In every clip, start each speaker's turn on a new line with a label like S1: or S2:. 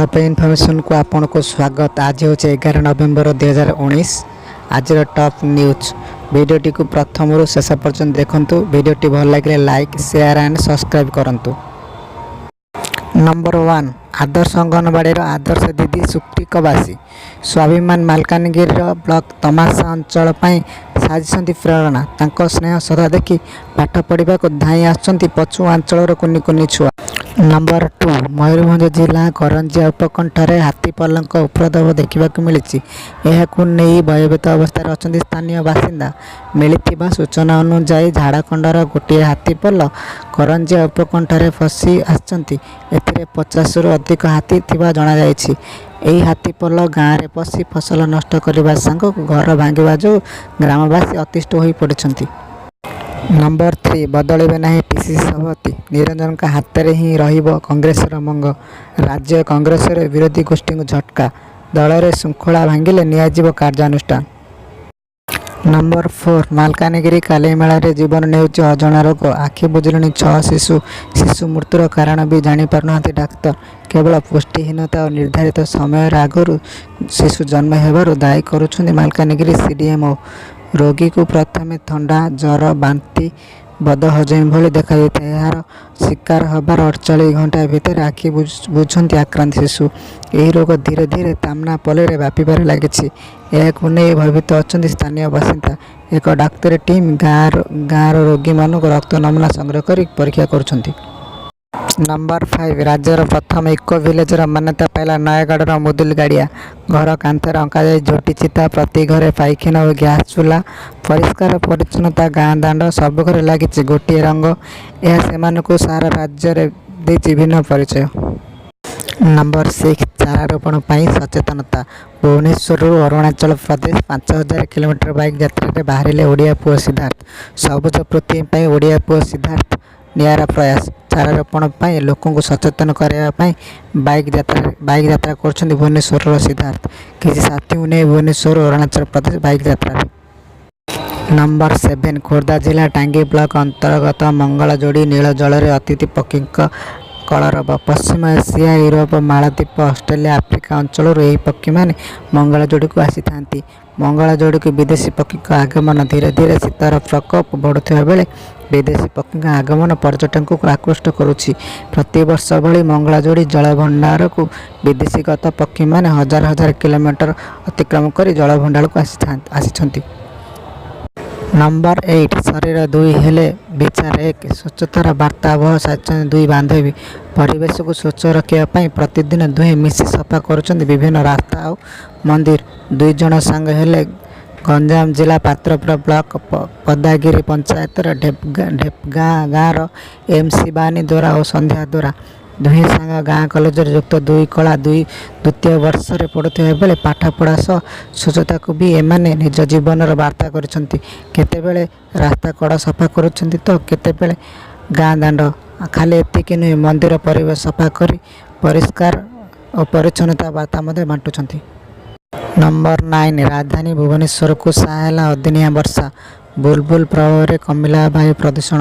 S1: Top ଇନଫର୍ମେସନ୍କୁ ଆପଣଙ୍କୁ ସ୍ୱାଗତ। ଆଜି ହେଉଛି 11 ନଭେମ୍ବର 2019। ଆଜିର ଟପ୍ ନ୍ୟୁଜ୍ ଭିଡ଼ିଓଟିକୁ ପ୍ରଥମରୁ ଶେଷ ପର୍ଯ୍ୟନ୍ତ ଦେଖନ୍ତୁ। ଭିଡ଼ିଓଟି ଭଲ ଲାଗିଲେ ଲାଇକ୍, ସେୟାର ଆଣ୍ଡ ସବସ୍କ୍ରାଇବ୍ କରନ୍ତୁ। ନମ୍ବର 1, ଆଦର୍ଶ ଅଙ୍ଗନବାଡ଼ିର ଆଦର୍ଶ ଦିଦି ସୁକ୍ତି କବାସୀ। ସ୍ୱାଭିମାନ ମାଲକାନଗିରିର ବ୍ଲକ ତମାସା ଅଞ୍ଚଳ ପାଇଁ ସାଜିଛନ୍ତି ପ୍ରେରଣା। ତାଙ୍କ ସ୍ନେହ ଶ୍ରଦ୍ଧା ଦେଖି ପାଠ ପଢ଼ିବାକୁ ଧାଇଁ ଆସୁଛନ୍ତି ପଛୁଆ ଅଞ୍ଚଳର କୁନି କୁନି ଛୁଆ। ନମ୍ବର 2, ମୟୂରଭଞ୍ଜ ଜିଲ୍ଲା କରଞ୍ଜିଆ ଉପକଣ୍ଠରେ ହାତୀପଲଙ୍କ ଉପଦ୍ରବ ଦେଖିବାକୁ ମିଳିଛି। ଏହାକୁ ନେଇ ଭୟଭୀତ ଅବସ୍ଥାରେ ଅଛନ୍ତି ସ୍ଥାନୀୟ ବାସିନ୍ଦା। ମିଳିଥିବା ସୂଚନା ଅନୁଯାୟୀ, ଝାଡ଼ଖଣ୍ଡର ଗୋଟିଏ ହାତୀପଲ କରଞ୍ଜିଆ ଉପକଣ୍ଠରେ ପଶି ଆସିଛନ୍ତି। ଏଥିରେ 50ରୁ ଅଧିକ ହାତୀ ଥିବା ଜଣାଯାଇଛି। ଏହି ହାତୀପଲ ଗାଁରେ ପଶି ଫସଲ ନଷ୍ଟ କରିବା ସାଙ୍ଗକୁ ଘର ଭାଙ୍ଗିବା ଯୋଗୁଁ ଗ୍ରାମବାସୀ ଅତିଷ୍ଠ ହୋଇପଡ଼ିଛନ୍ତି। ନମ୍ବର 3, ବଦଳିବେ ନାହିଁ ପିସିସି ସଭାପତି। ନିରଞ୍ଜନଙ୍କ ହାତରେ ହିଁ ରହିବ କଂଗ୍ରେସର ମଙ୍ଗ। ରାଜ୍ୟ କଂଗ୍ରେସରେ ବିରୋଧୀ ଗୋଷ୍ଠୀଙ୍କୁ ଝଟକା। ଦଳରେ ଶୃଙ୍ଖଳା ଭାଙ୍ଗିଲେ ନିଆଯିବ କାର୍ଯ୍ୟାନୁଷ୍ଠାନ। ନମ୍ବର 4, ମାଲକାନଗିରି କାଲିମେଳାରେ ଜୀବନ ନେଉଛି ଅଜଣା ରୋଗ। ଆଖି ବୁଜିଲେଣି ଛଅ ଶିଶୁ। ଶିଶୁ ମୃତ୍ୟୁର କାରଣ ବି ଜାଣିପାରୁନାହାନ୍ତି ଡାକ୍ତର। କେବଳ ପୁଷ୍ଟିହୀନତା ଓ ନିର୍ଦ୍ଧାରିତ ସମୟର ଆଗରୁ ଶିଶୁ ଜନ୍ମ ହେବାରୁ ଦାୟୀ କରୁଛନ୍ତି ମାଲକାନଗିରି ସିଡିଏମ୍ଓ। ରୋଗୀକୁ ପ୍ରଥମେ ଥଣ୍ଡା, ଜ୍ୱର, ବାନ୍ତି, ବଦହଜମି ଭଳି ଦେଖାଦେଇଥାଏ। ଏହାର ଶିକାର ହେବାର 48 ଘଣ୍ଟା ଭିତରେ ଆଖି ବୁଜୁଛନ୍ତି ଆକ୍ରାନ୍ତ ଶିଶୁ। ଏହି ରୋଗ ଧୀରେ ଧୀରେ ତାମନାପଲ୍ଲୀରେ ବ୍ୟାପିବାରେ ଲାଗିଛି। ଏହାକୁ ନେଇ ଭୟଭୀତ ଅଛନ୍ତି ସ୍ଥାନୀୟ ବାସିନ୍ଦା। ଏକ ଡାକ୍ତରୀ ଟିମ୍ ଗାଁର ରୋଗୀମାନଙ୍କ ରକ୍ତ ନମୁନା ସଂଗ୍ରହ କରି ପରୀକ୍ଷା କରୁଛନ୍ତି। ନମ୍ବର 5, ରାଜ୍ୟର ପ୍ରଥମ ଇକୋ ଭିଲେଜର ମାନ୍ୟତା ପାଇଲା ନୟାଗଡ଼ର ମୁଦୁଲିଗାଡ଼ିଆ। ଘର କାନ୍ଥରେ ଅଙ୍କାଯାଇଛି ଝୋଟି ଚିତା। ପ୍ରତି ଘରେ ପାଇଖାନା ଓ ଗ୍ୟାସ୍ ଚୁଲା। ପରିଷ୍କାର ପରିଚ୍ଛନ୍ନତା ଗାଁ ଦାଣ୍ଡ। ସବୁ ଘରେ ଲାଗିଛି ଗୋଟିଏ ରଙ୍ଗ। ଏହା ସେମାନଙ୍କୁ ସାରା ରାଜ୍ୟରେ ଦେଇଛି ଭିନ୍ନ ପରିଚୟ। ନମ୍ବର 6, ଚାରା ରୋପଣ ପାଇଁ ସଚେତନତା। ଭୁବନେଶ୍ୱରରୁ ଅରୁଣାଚଳ ପ୍ରଦେଶ 5000 କିଲୋମିଟର ବାଇକ୍ ଯାତ୍ରାରେ ବାହାରିଲେ ଓଡ଼ିଆ ପୁଅ ସିଦ୍ଧାର୍ଥ। ସବୁଜ ପୃଥିବୀ ପାଇଁ ଓଡ଼ିଆ ପୁଅ ସିଦ୍ଧାର୍ଥ ନିଆରା ପ୍ରୟାସ। ଚାରା ରୋପଣ ପାଇଁ ଲୋକଙ୍କୁ ସଚେତନ କରାଇବା ପାଇଁ ବାଇକ୍ ଯାତ୍ରା କରୁଛନ୍ତି ଭୁବନେଶ୍ୱରର ସିଦ୍ଧାର୍ଥ। କିଛି ସାଥୀଙ୍କୁ ନେଇ ଭୁବନେଶ୍ୱରରୁ ଅରୁଣାଚଳ ପ୍ରଦେଶ ବାଇକ୍ ଯାତ୍ରାରେ। ନମ୍ବର 7, ଖୋର୍ଦ୍ଧା ଜିଲ୍ଲା ଟାଙ୍ଗୀ ବ୍ଲକ ଅନ୍ତର୍ଗତ ମଙ୍ଗଳଯୋଡ଼ି ନୀଳ ଜଳରେ ଅତିଥି ପକ୍ଷୀଙ୍କ କଳରବ। ପଶ୍ଚିମ ଏସିଆ, ୟୁରୋପ, ମାଳଦ୍ୱୀପ, ଅଷ୍ଟ୍ରେଲିଆ, ଆଫ୍ରିକା ଅଞ୍ଚଳରୁ ଏହି ପକ୍ଷୀମାନେ ମଙ୍ଗଳଯୋଡ଼ିକୁ ଆସିଥାନ୍ତି। ମଙ୍ଗଳଯୋଡ଼ିକୁ ବିଦେଶୀ ପକ୍ଷୀଙ୍କ ଆଗମନ। ଧୀରେ ଧୀରେ ଶୀତର ପ୍ରକୋପ ବଢ଼ୁଥିବା ବେଳେ ବିଦେଶୀ ପକ୍ଷୀଙ୍କ ଆଗମନ ପର୍ଯ୍ୟଟକଙ୍କୁ ଆକୃଷ୍ଟ କରୁଛି। ପ୍ରତିବର୍ଷ ଭଳି ମଙ୍ଗଳଯୋଡ଼ି ଜଳଭଣ୍ଡାରକୁ ବିଦେଶୀଗତ ପକ୍ଷୀମାନେ ହଜାର ହଜାର କିଲୋମିଟର ଅତିକ୍ରମ କରି ଜଳଭଣ୍ଡାରକୁ ଆସିଛନ୍ତି। ନମ୍ବର 8, ଶରୀର ଦୁଇ ହେଲେ ବିଚାର ଏକ। ସ୍ୱଚ୍ଛତାର ବାର୍ତ୍ତାବହ ସାଜିଛନ୍ତି ଦୁଇ ବାନ୍ଧବୀ। ପରିବେଶକୁ ସ୍ୱଚ୍ଛ ରଖିବା ପାଇଁ ପ୍ରତିଦିନ ଦୁହେଁ ମିଶି ସଫା କରୁଛନ୍ତି ବିଭିନ୍ନ ରାସ୍ତା ଆଉ ମନ୍ଦିର। ଦୁଇ ଜଣ ସାଙ୍ଗ ହେଲେ ଗଞ୍ଜାମ ଜିଲ୍ଲା ପାତ୍ରପୁର ବ୍ଲକ ପଦାଗିରି ପଞ୍ଚାୟତର ଢେପଗାଁ ଗାଁର ଏମ୍ ଶିବାନୀ ଦୋରା ଓ ସନ୍ଧ୍ୟା ଦୋରା। ଦୁହେଁ ସାଙ୍ଗ ଗାଁ କଲେଜରେ ଯୁକ୍ତ 2 କଳା ଦ୍ୱିତୀୟ ବର୍ଷରେ ପଢ଼ୁଥିବା ବେଳେ ପାଠପଢ଼ା ସହ ସ୍ୱଚ୍ଛତାକୁ ବି ଏମାନେ ନିଜ ଜୀବନର ବାର୍ତ୍ତା କରିଛନ୍ତି। କେତେବେଳେ ରାସ୍ତା କଡ଼ ସଫା କରୁଛନ୍ତି ତ କେତେବେଳେ ଗାଁ ଦାଣ୍ଡ। ଖାଲି ଏତିକି ନୁହେଁ, ମନ୍ଦିର ପରିବେଶ ସଫା କରି ପରିଷ୍କାର ଓ ପରିଚ୍ଛନ୍ନତା ବାର୍ତ୍ତା ମଧ୍ୟ ବାଣ୍ଟୁଛନ୍ତି। ନମ୍ବର 9, ରାଜଧାନୀ ଭୁବନେଶ୍ୱରକୁ ସାହା ହେଲା ଅଦିନିଆ ବର୍ଷା। ବୁଲବୁଲ ପ୍ରଭାବରେ କମିଲା ବାୟୁ ପ୍ରଦୂଷଣ।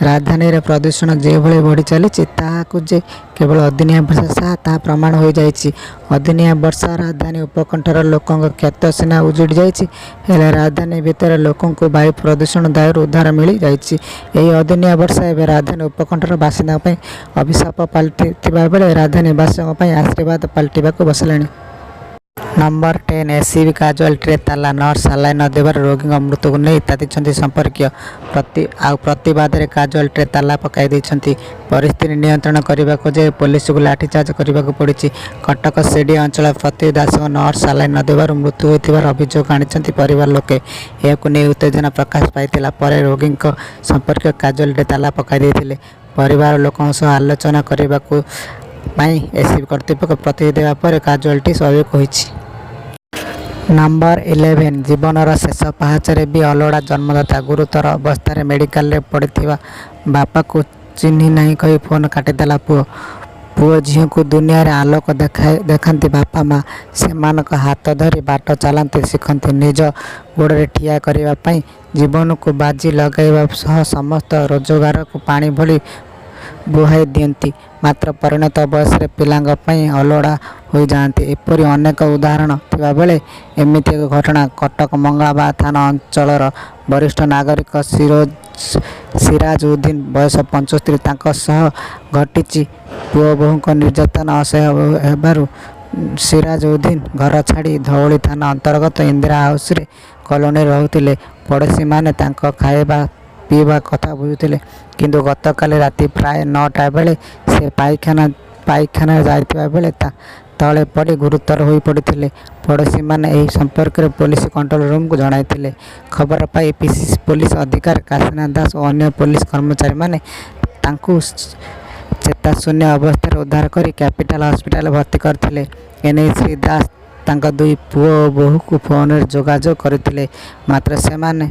S1: ରାଜଧାନୀରେ ପ୍ରଦୂଷଣ ଯେଉଁଭଳି ବଢ଼ି ଚାଲିଛି, ତାହାକୁ ଯେ କେବଳ ଅଦିନିଆ ବର୍ଷା ସାହା, ତାହା ପ୍ରମାଣ ହୋଇଯାଇଛି। ଅଦିନିଆ ବର୍ଷା ରାଜଧାନୀ ଉପକଣ୍ଠର ଲୋକଙ୍କ କ୍ଷେତ ସିନା ଉଜୁଡ଼ି ଯାଇଛି, ହେଲେ ରାଜଧାନୀ ଭିତରେ ଲୋକଙ୍କୁ ବାୟୁ ପ୍ରଦୂଷଣ ଦାଉରୁ ଉଦ୍ଧାର ମିଳି ଯାଇଛି। ଏହି ଅଦିନିଆ ବର୍ଷା ଏବେ ରାଜଧାନୀ ଉପକଣ୍ଠର ବାସିନ୍ଦାଙ୍କ ପାଇଁ ଅଭିଶାପ ପାଲଟିଥିବା ବେଳେ ରାଜଧାନୀବାସୀଙ୍କ ପାଇଁ ଆଶୀର୍ବାଦ ପାଲଟିବାକୁ ବସିଲାଣି। ନମ୍ବର 10, ଏସ୍ସିବି କାଜୁଆଲିଟିରେ ତାଲା। ନର୍ସ ସାଲାଇନ୍ ନ ଦେବାରୁ ରୋଗୀଙ୍କ ମୃତ୍ୟୁକୁ ନେଇ ତାତିଛନ୍ତି ସମ୍ପର୍କୀୟ। ଆଉ ପ୍ରତିବାଦରେ କାଜୁଆଲିଟିରେ ତାଲା ପକାଇ ଦେଇଛନ୍ତି। ପରିସ୍ଥିତି ନିୟନ୍ତ୍ରଣ କରିବାକୁ ଯାଇ ପୋଲିସକୁ ଲାଠିଚାର୍ଜ କରିବାକୁ ପଡ଼ିଛି। କଟକ ସିଡିଏ ଅଞ୍ଚଳର ପ୍ରତ୍ୟୁଷ ଦାସଙ୍କ ନର୍ସ ସାଲାଇନ୍ ନ ଦେବାରୁ ମୃତ୍ୟୁ ହୋଇଥିବାର ଅଭିଯୋଗ ଆଣିଛନ୍ତି ପରିବାର ଲୋକେ। ଏହାକୁ ନେଇ ଉତ୍ତେଜନା ପ୍ରକାଶ ପାଇଥିଲା। ପରେ ରୋଗୀଙ୍କ ସମ୍ପର୍କୀୟ କାଜୁଆଲିଟିରେ ତାଲା ପକାଇ ଦେଇଥିଲେ। ପରିବାର ଲୋକଙ୍କ ସହ ଆଲୋଚନା କରିବାକୁ ପାଇଁ ଏସ୍ସିବି କର୍ତ୍ତୃପକ୍ଷ ପ୍ରତିଶ୍ରୁତି ଦେବା ପରେ କାଜୁଆଲିଟି ସ୍ୱାଭାବିକ ହୋଇଛି। ନମ୍ବର 11, ଜୀବନର ଶେଷ ପାହାଚରେ ବି ଅଲୋଡ଼ା ଜନ୍ମଦାତା। ଗୁରୁତର ଅବସ୍ଥାରେ ମେଡିକାଲରେ ପଡ଼ିଥିବା ବାପାକୁ ଚିହ୍ନି ନାହିଁ କହି ଫୋନ୍ କାଟିଦେଲା ପୁଅ। ପୁଅ ଝିଅଙ୍କୁ ଦୁନିଆର ଆଲୋକ ଦେଖାନ୍ତି ବାପା ମା'। ସେମାନଙ୍କ ହାତ ଧରି ବାଟ ଚାଲନ୍ତି ଶିଖନ୍ତି। ନିଜ ଗୋଡ଼ରେ ଠିଆ କରିବା ପାଇଁ ଜୀବନକୁ ବାଜି ଲଗାଇବା ସହ ସମସ୍ତ ରୋଜଗାରକୁ ପାଣି ଭଳି ବୁହାଇ ଦିଅନ୍ତି। ମାତ୍ର ପରିଣତ ବୟସରେ ପିଲାଙ୍କ ପାଇଁ ଅଲୋଡ଼ା ହୋଇଯାଆନ୍ତି। ଏପରି ଅନେକ ଉଦାହରଣ ଥିବାବେଳେ ଏମିତି ଏକ ଘଟଣା କଟକ ମଙ୍ଗଳାବାଗ ଥାନା ଅଞ୍ଚଳର ବରିଷ୍ଠ ନାଗରିକ ସିରାଜ ଉଦ୍ଦିନ, ବୟସ 75, ତାଙ୍କ ସହ ଘଟିଛି। ପୁଅ ବୋହୂଙ୍କ ନିର୍ଯାତନା ଅସହ୍ୟ ହେବାରୁ ସିରାଜ ଉଦ୍ଦିନ ଘର ଛାଡ଼ି ଧଉଳି ଥାନା ଅନ୍ତର୍ଗତ ଇନ୍ଦିରା ହାଉସିଂ କଲୋନୀରେ ରହୁଥିଲେ। ପଡ଼ୋଶୀମାନେ ତାଙ୍କ ଖାଇବା ପିଇବା କଥା ବୁଝୁଥିଲେ। କିନ୍ତୁ ଗତକାଲି ରାତି ପ୍ରାୟ 9ଟା ବେଳେ ସେ ପାଇଖାନା ଯାଇଥିବା ବେଳେ ତଳେ ପଡ଼ି ଗୁରୁତର ହୋଇପଡ଼ିଥିଲେ। ପଡ଼ୋଶୀମାନେ ଏ ସମ୍ପର୍କରେ ପୋଲିସ କଣ୍ଟ୍ରୋଲ ରୁମକୁ ଜଣାଇଥିଲେ। ଖବର ପାଇ ପୋଲିସ ଅଧିକାରୀ କାଶୀନାଥ ଦାସ ଓ ଅନ୍ୟ ପୋଲିସ କର୍ମଚାରୀମାନେ ତାଙ୍କୁ ଚେତାଶୂନ୍ୟ ଅବସ୍ଥାରେ ଉଦ୍ଧାର କରି କ୍ୟାପିଟାଲ ହସ୍ପିଟାଲରେ ଭର୍ତ୍ତି କରିଥିଲେ। ଏନେଇ ଶ୍ରୀ ଦାସ ତାଙ୍କ ଦୁଇ ପୁଅ ଓ ବୋହୂଙ୍କୁ ଫୋନରେ ଯୋଗାଯୋଗ କରିଥିଲେ। ମାତ୍ର ସେମାନେ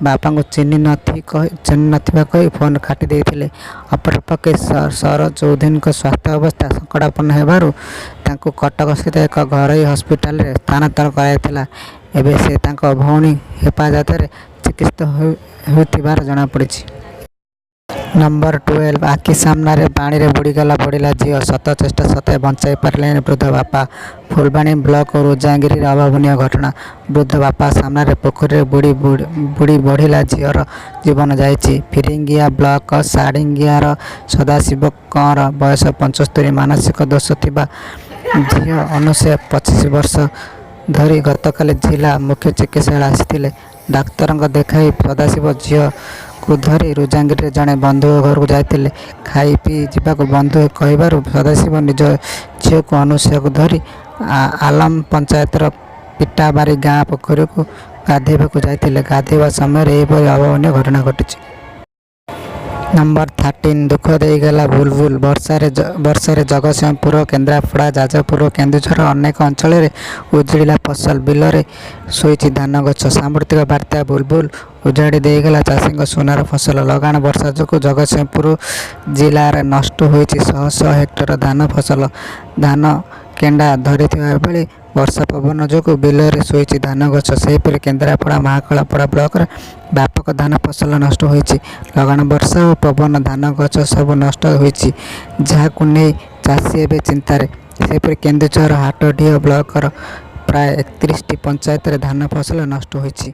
S1: ବାପାଙ୍କୁ ଚିହ୍ନି ନଥିବା କହି ଫୋନ କାଟି ଦେଇଥିଲେ। ଅପରପକ୍ଷେ ସରୋଜ ଉଦ୍ଦିନଙ୍କ ସ୍ୱାସ୍ଥ୍ୟ ଅବସ୍ଥା ସଙ୍କଟାପନ୍ନ ହେବାରୁ ତାଙ୍କୁ କଟକସ୍ଥିତ ଏକ ଘରୋଇ ହସ୍ପିଟାଲରେ ସ୍ଥାନାନ୍ତର କରାଯାଇଥିଲା। ଏବେ ସେ ତାଙ୍କ ଭଉଣୀ ହେପାଜତରେ ଚିକିତ୍ସିତ ହେଉଥିବାର ଜଣାପଡ଼ିଛି। ନମ୍ବର 12, ଆଖି ସାମ୍ନାରେ ପାଣିରେ ବୁଡ଼ିଗଲା ବଢ଼ିଲା ଝିଅ। ଶତ ଚେଷ୍ଟା ସତ୍ତ୍ୱେ ବଞ୍ଚାଇ ପାରିଲେନି ବୃଦ୍ଧ ବାପା। ଫୁଲବାଣୀ ବ୍ଲକ ରୁଜାଙ୍ଗିରିର ଅଭାବନୀୟ ଘଟଣା। ବୃଦ୍ଧ ବାପା ସାମ୍ନାରେ ପୋଖରୀରେ ବୁଡ଼ି ବୁଡ଼ି ବଢ଼ିଲା ଝିଅର ଜୀବନ ଯାଇଛି। ଫିରିଙ୍ଗିଆ ବ୍ଲକ ସାଡ଼ିଙ୍ଗିଆର ସଦାଶିବ କଅଁର, ବୟସ 75, ମାନସିକ ଦୋଷ ଥିବା ଝିଅ ଅନୁସୟା 25 ବର୍ଷ ଧରି ଗତକାଲି ଜିଲ୍ଲା ମୁଖ୍ୟ ଚିକିତ୍ସାଳୟ ଆସିଥିଲେ। ଡାକ୍ତରଙ୍କ ଦେଖାଇ ସଦାଶିବ ଝିଅକୁ ଧରି ରୁଜାଙ୍ଗିରିରେ ଜଣେ ବନ୍ଧୁଙ୍କ ଘରକୁ ଯାଇଥିଲେ। ଖାଇ ପିଇ ଯିବାକୁ ବନ୍ଧୁ କହିବାରୁ ସଦାଶିବ ନିଜ ଝିଅକୁ ଅନୁସୟାକୁ ଧରି ଆଲମ ପଞ୍ଚାୟତର ପିଟାବାରି ଗାଁ ପୋଖରୀକୁ ଗାଧୋଇବାକୁ ଯାଇଥିଲେ। ଗାଧୋଇବା ସମୟରେ ଏପରି ଅଭାବନୀୟ ଘଟଣା ଘଟିଛି। ନମ୍ବର 13, ଦୁଃଖ ଦେଇଗଲା ବୁଲବୁଲ। ବର୍ଷାରେ ଜଗତସିଂହପୁର, କେନ୍ଦ୍ରାପଡ଼ା, ଯାଜପୁର ଓ କେନ୍ଦୁଝରର ଅନେକ ଅଞ୍ଚଳରେ ଉଜୁଡ଼ିଲା ଫସଲ। ବିଲରେ ଶୋଇଛି ଧାନ ଗଛ। ସାମୁଦ୍ରିକ ବାତ୍ୟା ବୁଲବୁଲ ଉଜାଡ଼ି ଦେଇଗଲା ଚାଷୀଙ୍କ ସୁନାର ଫସଲ। ଲଗାଣ ବର୍ଷା ଯୋଗୁଁ ଜଗତସିଂହପୁର ଜିଲ୍ଲାରେ ନଷ୍ଟ ହୋଇଛି ଶହ ଶହ ହେକ୍ଟର ଧାନ ଫସଲ। ଧାନ କେଣ୍ଡା ଧରିଥିବା ବେଳେ ବର୍ଷା ପବନ ଯୋଗୁଁ ବିଲରେ ଶୋଇଛି ଧାନ ଗଛ। ସେହିପରି କେନ୍ଦ୍ରାପଡ଼ା ମହାକାଳପଡ଼ା ବ୍ଲକରେ ବ୍ୟାପକ ଧାନ ଫସଲ ନଷ୍ଟ ହୋଇଛି। ଲଗାଣ ବର୍ଷା ଓ ପବନ ଧାନ ଗଛ ସବୁ ନଷ୍ଟ ହୋଇଛି। ଯାହାକୁ ନେଇ ଚାଷୀ ଏବେ ଚିନ୍ତାରେ। ସେହିପରି କେନ୍ଦୁଝର ହାଟଡିହ ବ୍ଲକର ପ୍ରାୟ 31ଟି ପଞ୍ଚାୟତରେ ଧାନ ଫସଲ ନଷ୍ଟ ହୋଇଛି।